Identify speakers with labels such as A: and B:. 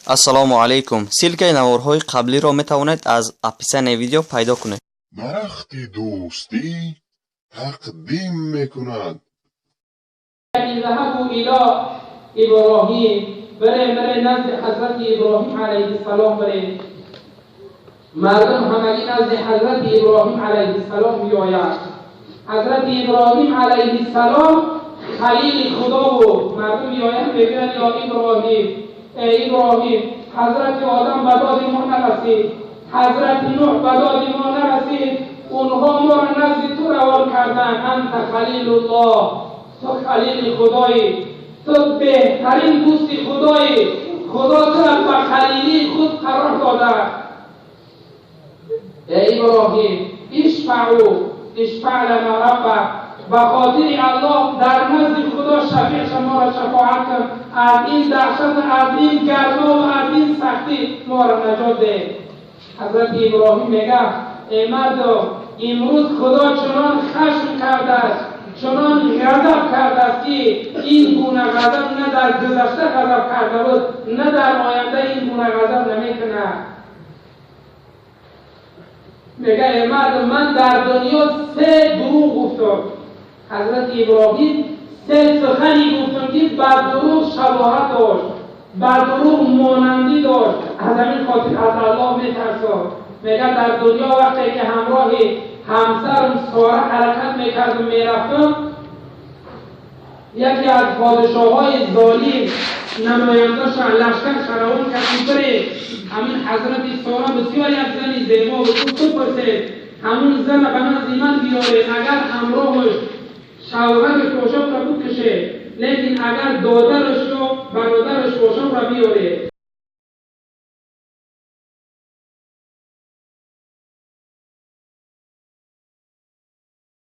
A: Ассалому алайкум. Ссылкаи наворҳои қаблиро метавонед аз описанияи видео пайдо кунед.
B: Дарахти дӯстӣ тақдим мекунад.
C: اذهبوا إلى إبراهيم، بره بره نزد حضرت ابراهیم علیه السلام بره. مردم همگی نزد حضرت ابراهیم علیه السلام میآید. حضرت ابراهیم علیه السلام خلیل خدا بود. مردم میآیند، میگویند یا ابراهیم، ای ابراهیم، حضرت آدم به داد ما نرسید، حضرت نوح به داد ما نرسید، اونها ما را نزد تو روان کردن. انت خلیل الله، تو خلیل خدایی، تو بهترین دوست خدایی، خدا تو را به خلیلی خود قرار داده. ای ابراهیم، اشفعوا اشفع لنا ربک، به خاطر الله در نزد خدا شفیع شما را شفاعت کن، از این دهشت، از این گرما و از این سختی ما را نجات ده. حضرت ابراهیم میگه ای مردم، امروز خدا چنان خشم کرده است، چنان غضب کرده است که این گونه غضب نه در گذشته غضب کرده بود، نه در آینده این گونه غضب نمیکنه. میگه ای مردم، من در دنیا سه دروغ گفتم. حضرت ابراهیم سه سخنی گفتم که بر دروغ شباهت داشت، بر دروغ مانندی داشت، از همین خاطر از الله میترساد. میگه در دنیا وقتی که همراه همسرم ساره حرکت میکردم، میرفتم، یکی از پادشاه های ظالم نماینده‌اش لشکر روان کرد بره همین حضرت ساره بسیار یک زنی زیبا بود، بپرسه همون زن به نزد من بیاره، اگر همراهش شوهرش باشد را بکشه، لیکن اگر دادرش و برادرش باشد را بیاره.